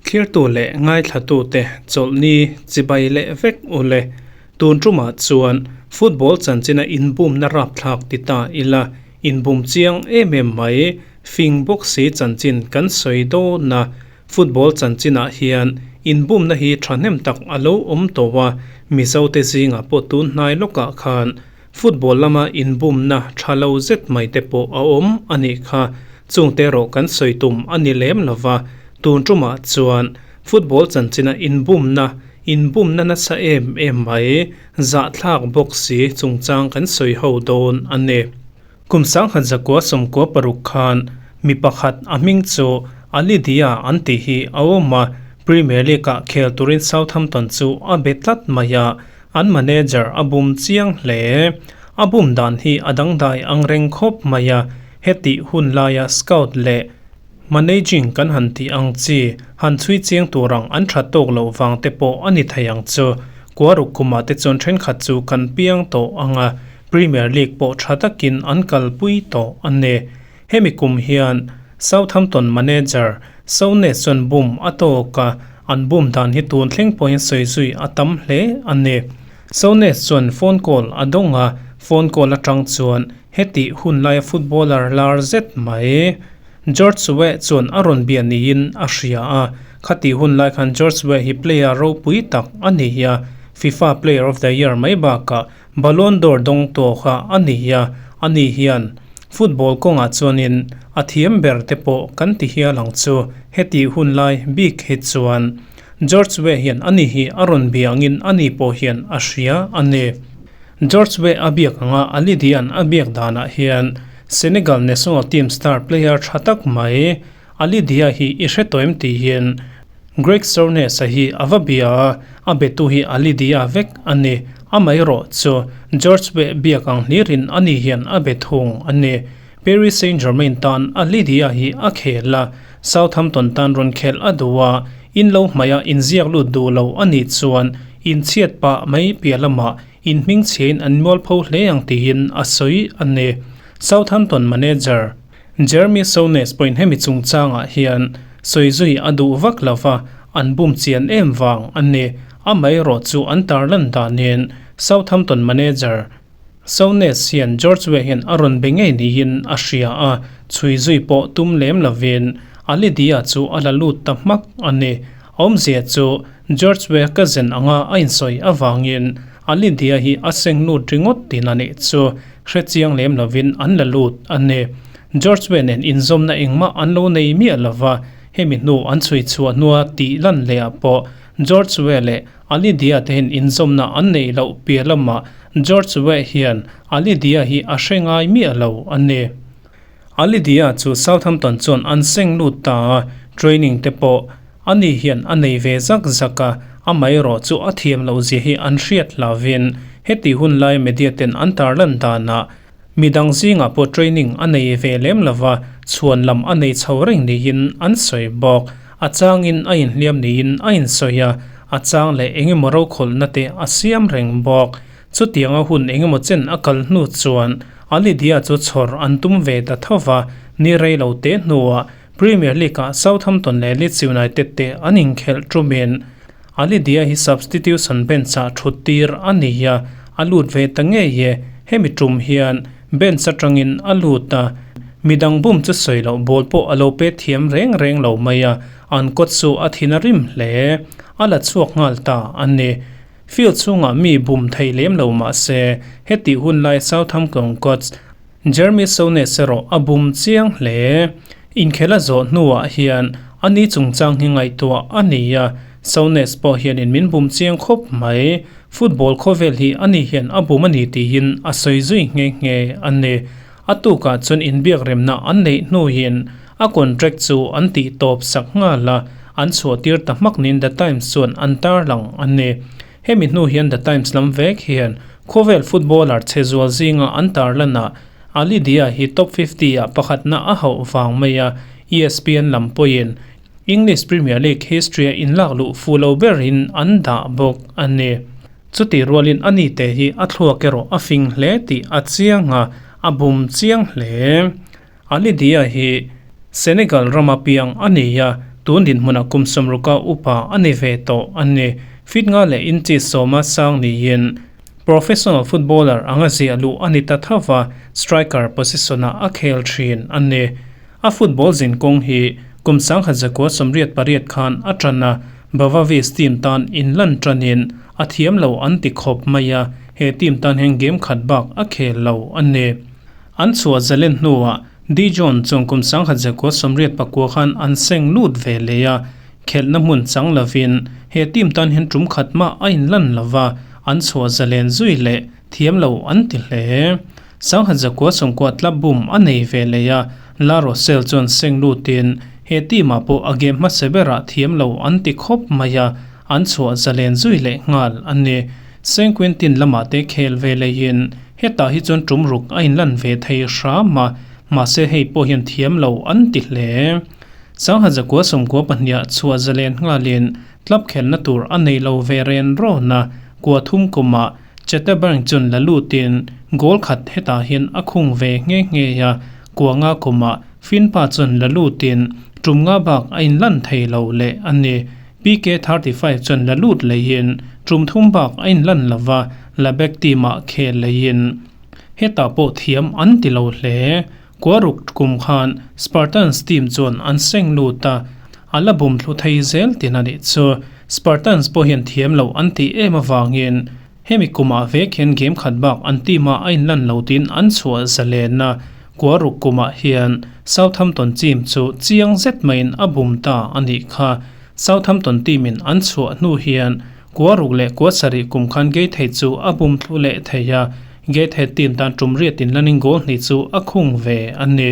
Thlirtu leh ngaithlatute chawlhni chibai leh vek u le. Tun tumah chuan football chanchina inbumna rapthlak ti ta ila, inbum chiang em em mai, fing bawk si chanchin kan sawi dawn a. Football chanchinah hian inbumna hi thahnem tak a lo awm tawh a, Mizote zingah pawh tun hnai lawkah khan Football lama inbumna tha lo zet mai te pawh a awm a nih kha. Chungte erawh kan sawi tum a ni lem lo va, tun tumah chuan football chanchina inbumna, inbumna nasa em em mai, zahthlak bawk si chungchang kan sawi ho dawn a ni. Kum sangkhat zakua sawmkua paruk khan mi pakhat a hming chu Ali Dia an tih hi a awm a, Premier League-ah khel turin Southampton chu a be tlat mai a, An manager a bum chiang hle. A bum dan hi a dangdai ang reng khawp mai a, hetih hun laia scout leh managing kan han tih ang chi han chhui chiang tur ang an tha tawk loh vang te pawh a ni thei ang chu. Kuaruk kumah te chuan thenkhat chu kan piang tawh ang a, Premier League pawh tha takin an kalpui tawh a ni. Hemi kum hian Southampton manager Souness chuan bum a tawk a, an bum dan hi tun thleng pawhin sawi zui a tam hle a ni. Souness chuan phone call a dawng a, phone call atang chuan hetih hun laia footballer lar zet mai George Weah chuan a rawn bia niin a hria a. Khatih hun lai khan George Weah hi player ropui tak a ni a, FIFA Player of the Year mai bakah Ballon d'Or dawng tawh kha a ni a, ani hian football kawngah chuanin a thiam ber te pawh kan ti hial ang chu. Heti hun lai bik hi chuan George Weah hian ani hi a rawn bia angin ani pawh hian a hria a ni. George Weah a biak anga Ali Dian a biak danah hian Senegal national team star player tha tak mai Ali Dia hi i hre tawh em tih hian Greg Souness-a hi a va bia a, a betu hi Ali Dia vek a ni. Amaherawh chu George Weah biak ang hlirin ani hian a be thung a ni. Paris Saint-Germain tan Ali Dia hi a khel a, Southampton tan rawn khelh a duh a, in lo hmaiah inziak lut duh lo a nih chuan inchhiat pah mai piah lamah inhmingchhiain an mualpho hle ang tiin a sawi a ni. Southampton manager. Jeremy Souness pawhin hemi chungchangah hian sawi zui a duh vak lo va, an bum chian em vang a ni. Amaherawh chu an tarlan danin Southampton manager Souness hian George Weah hian a rawn be ngei niin a hria a, chhui zui pawh tum lem lovin Ali Dia chu a la lut ta hmak a ni. A awmzia chu George Weah cousin anga a insawi avangin Ali Dia hi a seng lut ringawt tin a nih chu. Hre chiang lem lovin an la lut a ni. George Weah nen inzawmna engmah an lo nei miah lova, hemi hnu an chhui chhuah hnua tih lan lehah pawh George Weah leh Ali Dia te hian inzawmna an neih loh piah lamah George Weah hian Ali Dia hi a hre ngai miah lo a ni. Ali Dia chu Southampton chuan an seng lut ta a, training te pawh ani hian a nei ve zak zak a, amaherawh chu a thiam loh zia hi an hriat hlauvin heti hun lai media ten an tarlan danah midang zingah pawh training a nei ve lem lova chhuan lam a nei chho reng niin an sawi bawk. A changin a inhliam niin a insawi a, a chang leh engemaw rokhawlhna te a siam reng bawk. Chutianga hun engemaw chen a kal hnu chuan Alidia chu chhawr an tum ve ta tho va, ni rei lo te hnuah Premier League-ah Southampton leh Leeds United te an inkhelh tumin Alidia hi substitution bench-ah thut tir a ni a, a lut ve ta ngei e. Hemi tum hian bench atangin a lut a, midang bum chu sawi loh ball pawh a lo pe thiam reng reng lo mai a, an kawt chu a thin a rim hle. A la chhuak nghal ta a ni. Field chhungah mi bum thei lem lo mah se, hetih hun lai Southampton coach Jeremy Souness erawh a bum chiang hle. Inkhel a zawh hnuah hian a ni chungchang hi ngaihtuah a ni a, Souness pawh hianin min bum chiang khawp mai. Football khawvel hi ani hian a bum a ni tiin a sawi zui nghe nghe a ni. A tukah chuan inbiak remna an neih hnuin a contract chu an tih tawp sak nghal a, an chhuahtir ta hmak niin The Times chuan an tarlang a ni. Hemi hnu hian The Times lam vek hian khawvel footballer chhe zual zinga an tarlanah Ali Dia hi top 50 ah pakhatna a hauh vang mai a, ESPN lam pawhin English Premier League history-a inlak luh fuh lo berin an dah bawk a ni. Chutih rualin a nite hi a thluak erawh a fing hle tih a chiang a, a bum chiang hle. Ali Dia hi Senegal rama piang a ni a, tun dinhmunah kum sawmruka upa a ni ve tawh a ni. Feet nga leh inches sawma sang niin professional footballer anga ziah luh a ni ta tho va, striker position-ah a khel thin a ni. A football zin kawng hi kum 1988 khan a tan a, Bavavis team tan inlan tanin a thiam lo an ti khawp mai a, he team tan hian game khat bak a khel lo a ni. An chhuah zalen hnuah Dijon chuan kum 1989 khan an seng lut ve leh a, khelhna hmun chang lovin he team tan hian tum khat mah a inlan lo va, an chhuah zalen zui leh thiam lo an ti hle. 1999 club bum a nei ve leh a, La Rochelle chuan seng lutin he team ah pawh a game hmasa berah thiam lo an ti khawp mai a, an chhuah zalen zui leh nghal a ni. Saint Quentin lamah te khel ve leiin hetah hi chuan tum ruk a inlan ve thei hram a, mahse hei pawh hian thiam lo an ti hle. 1992ah chhuah zalen nghalin club khelna tur a nei lo ve ren rawn a, kua thum kumah Chatterbank chuan la lutin goal khat hetah hian a khung ve nghe nghe a, kua nga kumah Finpa chuan la lutin tum nga bak a inlan thei lo leh a ni. PK 35 chuan la lut leiin tum thum bak a inlan lo va, Labek team ah khel leiin hetah pawh thiam an ti lo hle. Kuaruk kum khan Spartans team chuan an seng lut a, a la bum thlu thei zel tin a nih chu. Spartans pawh hian thiam lo an tih em avangin hemi kumah vek hian game khat bak an team ah a inlan lo tiin an chhuah zalen a, Kuaruk kumah hian Southampton team chu chiang zet maiin a bum ta a nih kha. Southampton team in an chhuah hnu hian Kuaruk leh Kuasarih kum khan Gateshead chu a bum thlu leh thei a, Gateshead team tan tum riat in lanin goal hnih chu a khung ve a ni.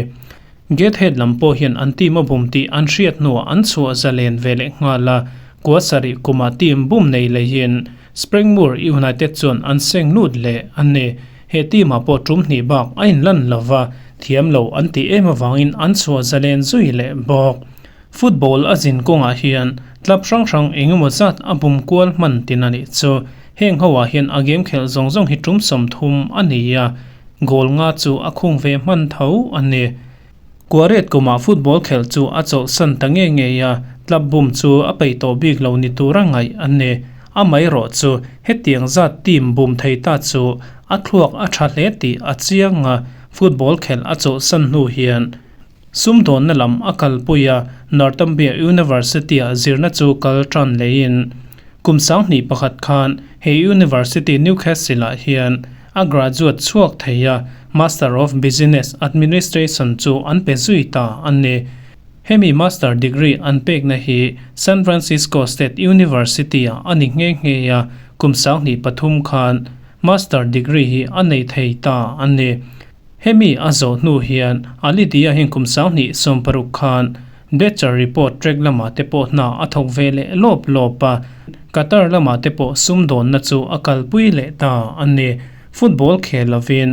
Gateshead lam pawh hian an team a bum tih an hriat hnuah an chhuah zalen ve leh nghal a, Kuasarih kumah team bum nei leiin Springmoor United chuan an seng lut leh a ni. He team ah pawh tum hnih bak a inlan lo va, thiam lo an tih em avangin an chhuah zalen zui leh bawk. Football a zin kawngah hian club hrang hrang engemaw zat a bum kual hman tin a nih chu. Heng ho ah hian a game khelh zawng zawng hi tum 30 a ni a, goal nga chu a khung ve hman tho a ni. Kuaret kumah football khelh chu a chawlhsan ta nge ngei a, club bum chu a peih tawh bik lo ni tura ngaih a ni. Amaherawh chu hetiang zat team bum thei ta chu a thluak a tha hle tih a chiang a, football khelh a chawlhsan hnu hian Sumdawnna lam a kalpui a, Northumbria University-ah zirna chu kal tan leiin kum 2001 khan he University Newcastle-ah hian a graduate chhuak thei a, Master of Business Administration chu an pe zui ta a ni. Hemi Master degree an pekna hi San Francisco State University-ah a ni nghe nghe a, kum 2003 khan Master degree hi a nei thei ta a ni. Hemi a zawh hnu hian Ali Dia hian kum 2016 khan Bleacher Report track lamah te pawh hna a thawk ve leh lawp lawp a, Qatar lamah te pawh sumdawnna chu a kalpui leh ta a ni. Football khel lovin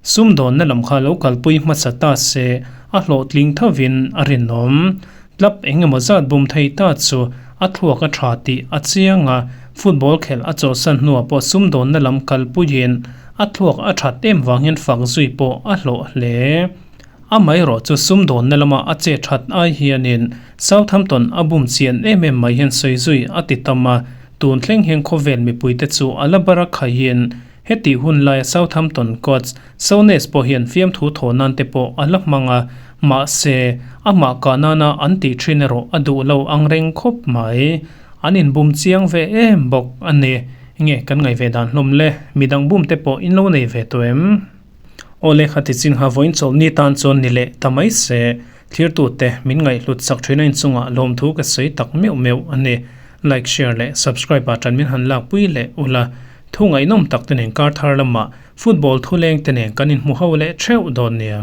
sumdawnna lam kha lo kalpui hmasa ta se a hlawhtling thovin a rinawm. Club eng emaw zat bum thei ta chu a thluak a tha tih a chiang a, football khelh a chawlhsan hnuah pawh sumdawnna lam kalpuiin a thluak a that em vang hian fak zui pawh a hlawh hle. Amaherawh chu sumdawnna lama a che that ai hianin Southampton a bum chian em em mai hian sawi zui a ti tam a, tun thleng hian khawvel mipuite chu a la bar a khaihin Hetih hun laia Southampton coach Souness pawh hian fiamthu thaw nan te pawh a la hmang a, mahse, amah kah nana an tih thin erawh a duh lo ang reng khawp mai. An inbum chiang ve em bawk a ni. Nge kan ngaih ve dan hlawm le? Midang bum te pawh in lo nei ve tawh em? Aw le, khati chin kha vawiin chawlhni tan chuan ni leh ta mai se. Thirtute min ngaihhlut sak thin a inchungah lawmthu ka sawi tak meuh meuh a ni. Like, share leh subscribe ah tan min han lakpui leh ula. Thu ngaihnawm tak te nen kar thar lamah football thuleng te nen kan inhmu ho leh theuh dawn nia.